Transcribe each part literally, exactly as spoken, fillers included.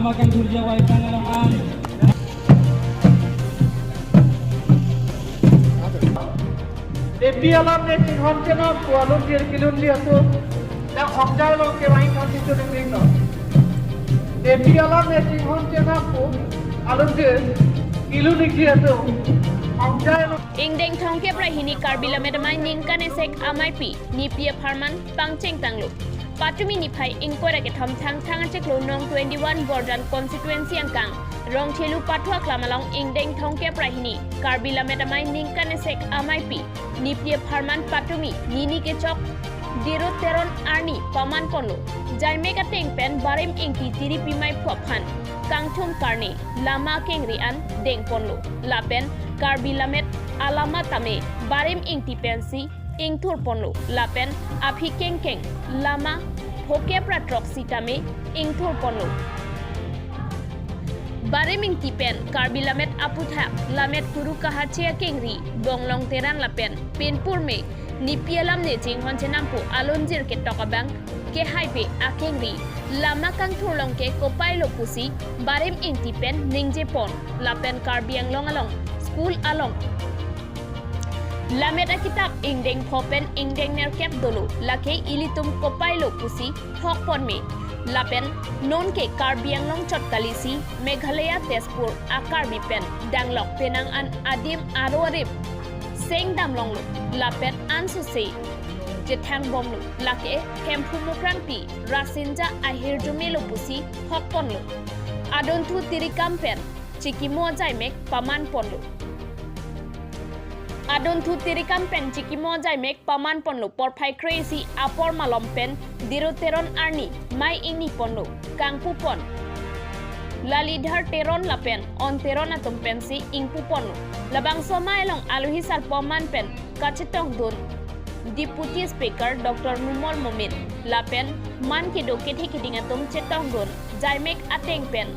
Akan kerja waitang alam an. Nepi alam ne chinghon chenam pu alunjir kelun li atum, dak Hongjai along kevang thang situ ningning non. Nepi alam ne chinghon chenam pu alunjir kelun li atum, Hongjai along. Ingdeng thomkep ra hini Karbi Lammet Amei ningkan esek ameipi Nepi apharman pangcheng tanglo. Patumi niphai ingkoi ra kethom Thangthang achiklo nong twenty-one Borjan constituency angkang Rongthelu Pathu aklam along ingdeng thomkep ra hini Karbi Lammet Amei ningkan esek ameipi Nepi apharman patumi nini kechok Diro Teron arni paman ponlo. Jaimek ateng pen Barim Ingti tiri pimai phu aphan kangthum karne lama kengri an deng ponlo. Lapen Karbi Lammet alama tame Barim Ingti pensi ingthur ponlo. Lapen aphi kengkeng lama phokep ra throksi tame ingthur ponlo. Barim Ingti pen Karbi Lammet aputhak Lammet Kuru Kahache akengri Bonglong Teron lapen pinpur me Nepi alam ne chinghon chenam pu alunjir ketok abang kehaipe akengri lama kangthur long ke kopai lo pusi Barim Ingti pen ningje pon. Lapen Karbi Anglong along school along lammet akitap ingdeng pho pen ingdeng nerkep dolo, lake ilitum kopai lo pusi thok pon me. Lapen non ke Karbi Anglong chot kalisi Meghalaya Tezpur a Karbi pen danglok penang an adim aro arim seng dam longlo, lapen ansose chethang bomlo, lake Hemphu Mukrangpi Rasinja ahirjume lo pusi thok ponlo. Adunthu tirikam pen chikimo ajaimek paman ponlo. Adunthu tirikam pen chikimo ajaimek paman ponlo. Porphai kre-isi apor malom pen Diro Teron arni mei ingni ponlo, kangpu pon. Lalidhar Teron lapen On Teron atum pensi ingpu ponlo. Labangso amei along alohi sarpo aman pen kachetongdun Deputy Speaker Doctor Numal Momin lapen man kedo kethe keding atum chetongdun jaimek ateng pen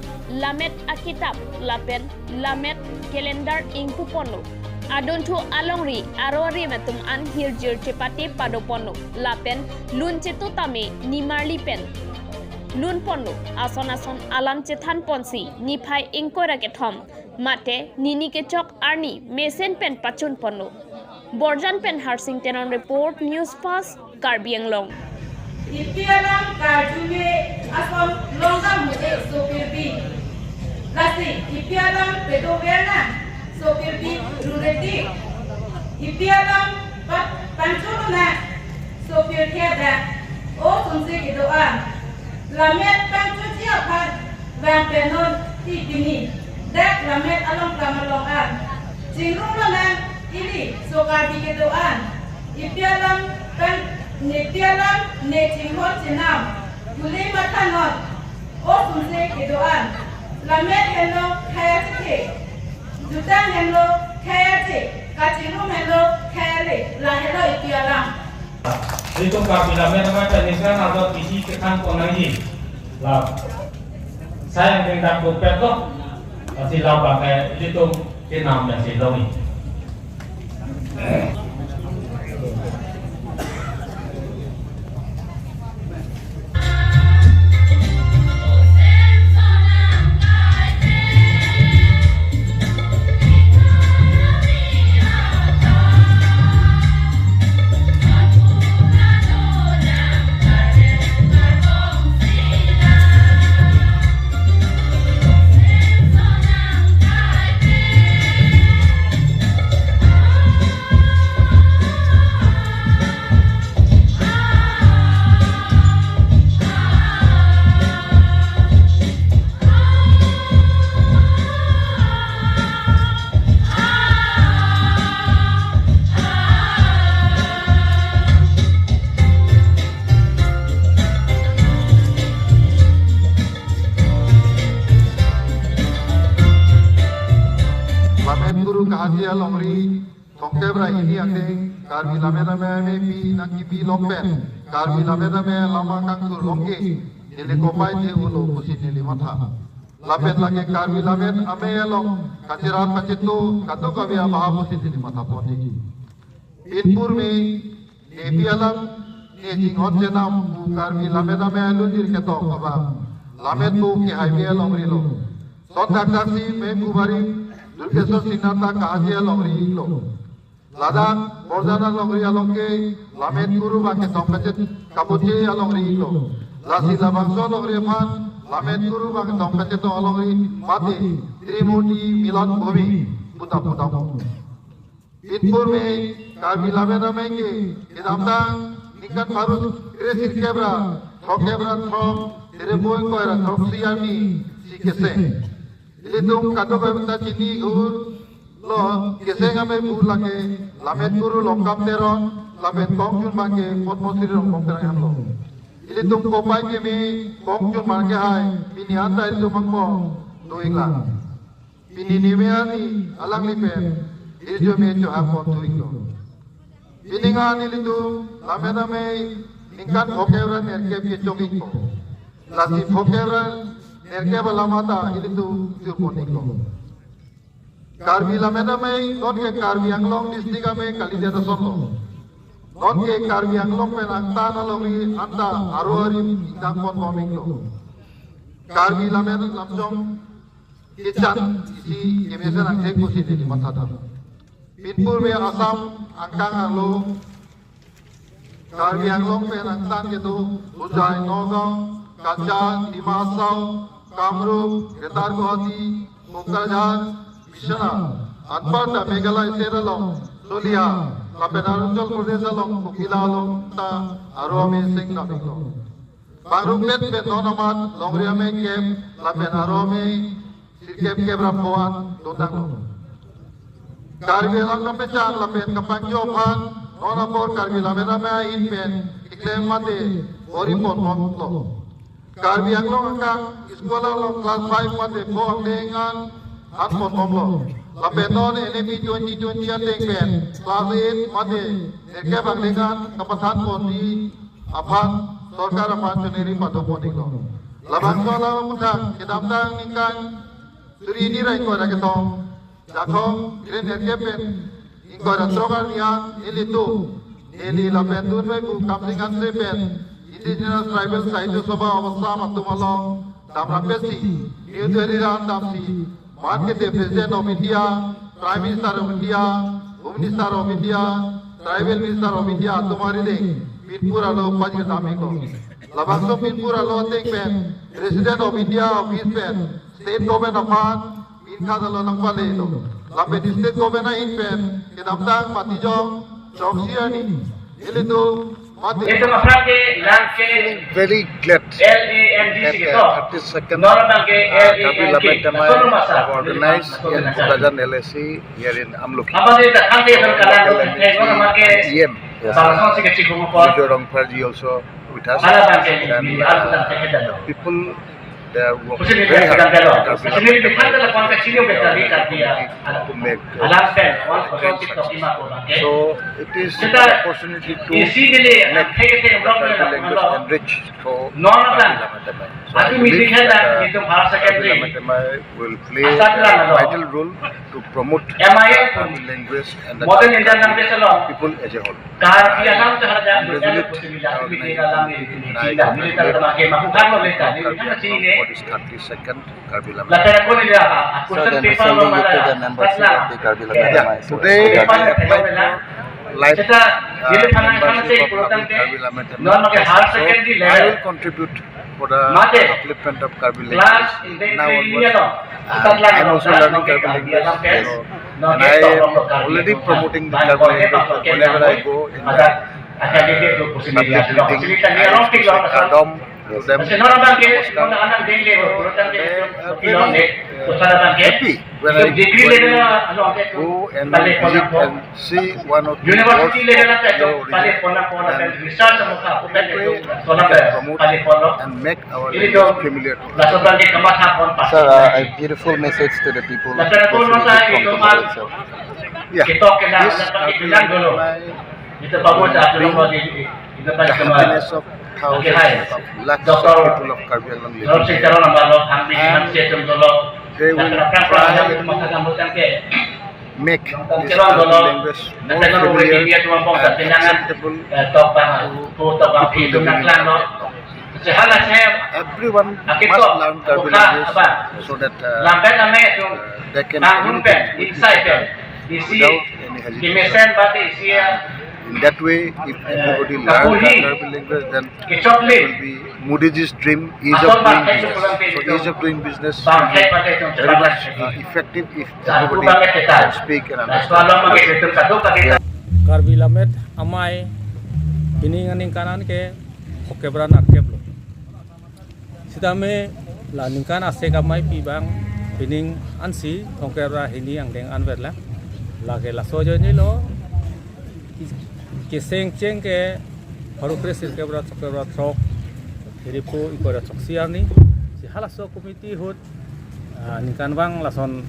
lammet akitap lapen lammet calendar ingpu ponlo. Adunthu alongri aro arim atum an hirjir chepate pado ponlo. Lapen lun chetu tame nimarli pen lun ponlo. Ason ason alam chethan ponsi niphai ingkoi ra kethom mate nini kechok arni mesen pen pachun ponlo. Borjan pen Harsing Teron report, News Fast, Karbi Anglong. Epi alam karjume ason longdam hu-e sopirbi. Lasi epi alam pedo ver nang sopirbi rureti. Epi alam pa-, pancholo nang sopir khe dak. O sumse kedo-an. Lammet pangchoji aphan vang penon ti pini. Dak lammet along klam along an. Chingrum lo nang ili so Karbi kedo-an. Epi alam pen, Nepi alam ne chinghon chenam. Pule mathanon. O sumse kedo-an. Lammet henlo khei ache. Jutang henlo khei ache. Kachingrum henlo khei ale. La henlo epi alam. Itum Karbi Lammet Amei pen ningkan arlo tisi chethan pon nangji. La sayang ding dak dopet lo. Lasi la pakai itum chenam pensi longji. Lammet Kuru Kahache alongri thomkep ra hini ateng Karbi Lammet Amei ameipi nangkebi lok pen Karbi Lammet Amei lama kangthur long ke neli kopai the-olo pusi neli matha. Lapen lake Karbi Lammet Amei along kacherap kachetu kadokave abaha pusi neli matha pon niki. Pinpur me Nepi alam ne chinghon chenam pu Karbi Lammet Amei alunjir ketok abang Lammet pu ke highway alongri lo. Son thakthak si Mengkubari Dulkeswar Singnat ta Kahaji alongri lo. Ladak Borjan alongri along ke Lammet Kuru bang ketong pachet kabote alongri lo. Lasi labangso alongri aphan Lammet Kuru bang ketong pachetong alongri mate Trimurti Milan Bhumi puta puta mo. Pinpur me Karbi Lammet Amei ke kedamtang ningkan pharo kresirkep ra throkkep ra throk Tereboi ingkoi ra throksi arni si keseng. Ilitum kadokave ta chini gur lo, keseng amei pu lake Lammet Kuru Longkam Teron lapen kongchun bang ke Padmasri Ronghang Terang lo. Ilitum kopai keme kongchun bang ke hai pini anta ilitum angkong doinglang. Pini neme ani alangli pen hirjume chohang pon doinglo. Pini ngan ilitum Lammet Amei ningkan phokep ra nerkep kechok ingko. Lasi phokep ra nerkep alam anta ilitum churpon ingko. Karbi Lammet Amei non ke Karbi Anglong district amei kalidet asonlo. Non ke Karbi Anglong pen angtan alongri anta aro arim ingdang ponbom inglo. Karbi Lammet Lamchong kechan isi kemesen angthek pusi neli mathadam. Pinpur me Assam angkang arlo Karbi Anglong pen angtan kedo Hojai, Nagaon, Cachar, Dima Hasao, Kamrup, Greater Guwahati, Kokrajhar, Bishwanath, anparta Meghalaya state along Soliha, lapen Arunachal Pradesh along Kokila along ta aro amei seng dam inglo. Bang rumpet pen non amat longri amei kep lapen aro amei sirkep kep ra pho an dodaklo. Karbi Anglong kapechang lapen kapangjo aphan non apor Karbi Lammet Amei ahin pen keklem mate bor-i ponbomlo. Karbi Anglong angkang school along class five mate pho angdeng an han ponbomlo. Lapen non N A P twenty twenty ateng pen class eight mate nerkep angdeng an kapathan ponji aphan sorkar aphan choneri padopon iklo. Labangso alam aputhak kedamtang ningkan suri hini ra ingkoi ra kethom, Jakhong kre nerkep pen ingkoi ra throk arni an ilitum neli lapen dunvaipo Kamsing Hanse pen Indigenous Tribal Sahitya Sabha of Assam atum along damrampetsi New Delhi ra an damsi man kete President of India, Prime Minister of India, Home Minister of India, Tribal Minister of India atum arideng pinpur alo pajir dam iklo. Labangso pinpur alo ateng pen President of India office pen State Government aphan pin khat alo nangpalelo. Lapen State Government ahin pen kedamtang Matijong chongsi arni ilitum mate. Itum aphrang ke lang ke very glad L A N G that, C ke uh, to. Thirty-second, non abang ke uh, L A N K, Karbi Lammet Amei Autonomous have organized in Kokajan L A C here in Amlokhi. Apa dia tak kami akan kalang local M P, non abang ke E M, yes, Balasong si kecil bunga pot. Major Rongpharji also with us. Ala abang ke and, uh, people, they work very hard in Karbi Lammet Amei to make, uh, arrange success. So it is an opportunity to make the Karbi language enriched through Karbi Lammet Amei. So I believe that, uh, Karbi Lammet Amei will play a vital role to promote Karbi language and the Karbi people as a whole. Congratulate our organizing committee and I congratulate Karbi Anglong for this thirty-second Karbi Lammet Amei. So then recently you took a membership of the Karbi Lammet Amei. Yeah, today I applied for life, uh, membership of Karbi Lammet Amei. So I will contribute for the upliftment of Karbi language now onwards. And I'm also learning Karbi language, so, and I am already promoting the Karbi language whenever I go in the public meeting. I used to say kardom to them. Namaskar. So, they are very, uh, happy when I, when I go and visit and see one of the works of your origin, and that way we can promote and make our language familiar to them. Sir, uh, a beautiful message to the people, especially from the Morensing. Yeah, this Karbi Lammet Amei will bring the happiness of thousands of lakhs of people of Karbi Anglong living here. And they will try to make this Karbi language more familiar and acceptable to people living in Karbi Anglong. Everyone must learn Karbi language so that uh, they can communicate with each other without any hesitation. In that way, if everybody learn Karbi language, then it will be Modiji's dream, ease of doing business. So ease of doing business will be very much effective if everybody can speak and understand. Karbi Lammet Amei pining aningkan an ke throkkep ra nerkep lo. Sitame la ningkan asek ameipi abang pining ansi throkkep ra hini angdeng anvet lang. Lake laso ajoine lo kecheng cheng ke pharo kre sirkep ra throkkep ra throk, hiripo ingkoi ra throksi arni. Si halaso committee ahut ah, ningkan vang lason,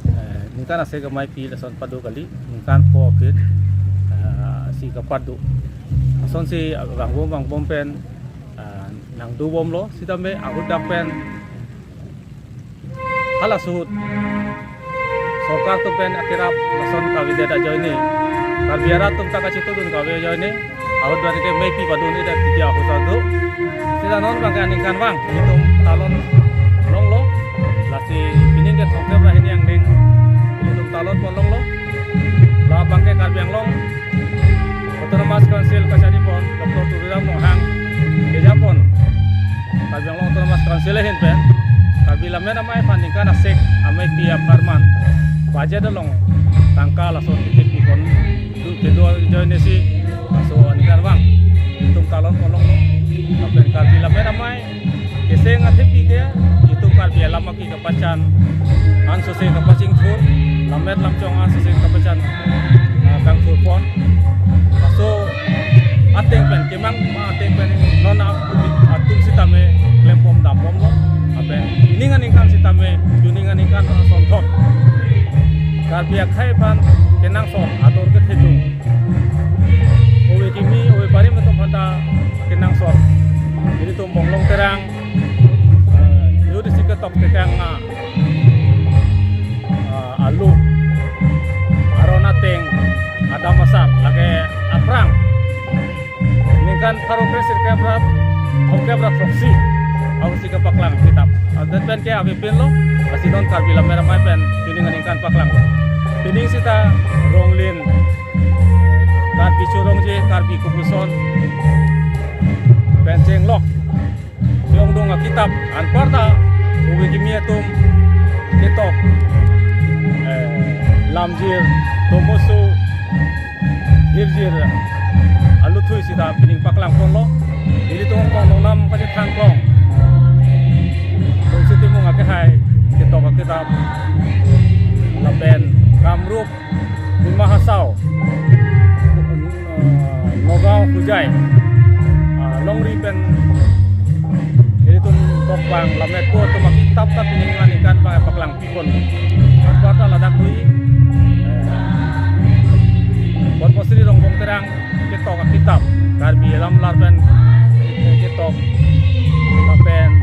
eh, ningkan asek ameipi lason pado kali, ningkan pho aphi ah, si kapado. Lasonsi vangbom vangbom pen ah, nangdo bomlo, sitame ahut dak pen halaso ahut sorkar atum pen akerap lason kavedet ajoine, Karbi arat atum ta kachetongdun kave ajoine, ahut abang ke meipi padun-i dak titi ahut ado. Sita non abang ke aningkan vang itum talon longlo. Lasi pining ke throkkep ra hini angdeng itum talon pon longlo. La abang ke Karbi Anglong Autonomous Council kachari pon Doctor Tuliram Ronghang kejapon, Karbi Anglong Autonomous Council ahin pen Karbi Lammet Amei aphan ningkan asek ameipi apharman budget along tangka lason kethek pipon kedo ajoine si laso aningkan vang itum talon pon longlo. Lapen Karbi Lammet Amei kecheng athepi ke itum Karbi alam aki kapachan, an sose kapachingthur, lammet lamchong an sose kapachan ah, kangthur pon. Laso ateng pen, kemang ma ateng pen non a- atum sitame klempon dambomlo. Lapen pining aningkan sitame, pining aningkan asonthot Karbi akhei aphan kenangsot atur kethedung, ove kimi ove barim atum aphanta kenangsot, ilitum Bonglong Terang, eh, U D C ketok tekang ma, ah, alu, aron ateng, adam asar, lake aphrang ningkan pharo kre sirkep ra throkkep ra throksi ahut si kapaklang kitap. Adet pen ke avepinlo, lasi non Karbi Lammet Amei pen pining aningkan paklanglo. Pining sita Ronglin, Karbi Chorongje, Karbi Kubuson pen chenglok yongdung akitap anparta ove kimi atum ketok, eh, lamjir, tomoso, hirjir aluthui sita pining paklang ponlo. Ilitum Bonglong Nam kachethang klong, Tulsi Timung akehai ketok akitap, lapen Kamrup, Dima Hasao, eh, Nagaon, Hojai, ah, longri pen ilitum tokbang lammet po atum akitap ta pining aningkan abang paklang pipon. Anparta ladak do-i, eh, Padmasri Rongbong Terang ketok akitap, Karbi alam lar pen ketok, lapen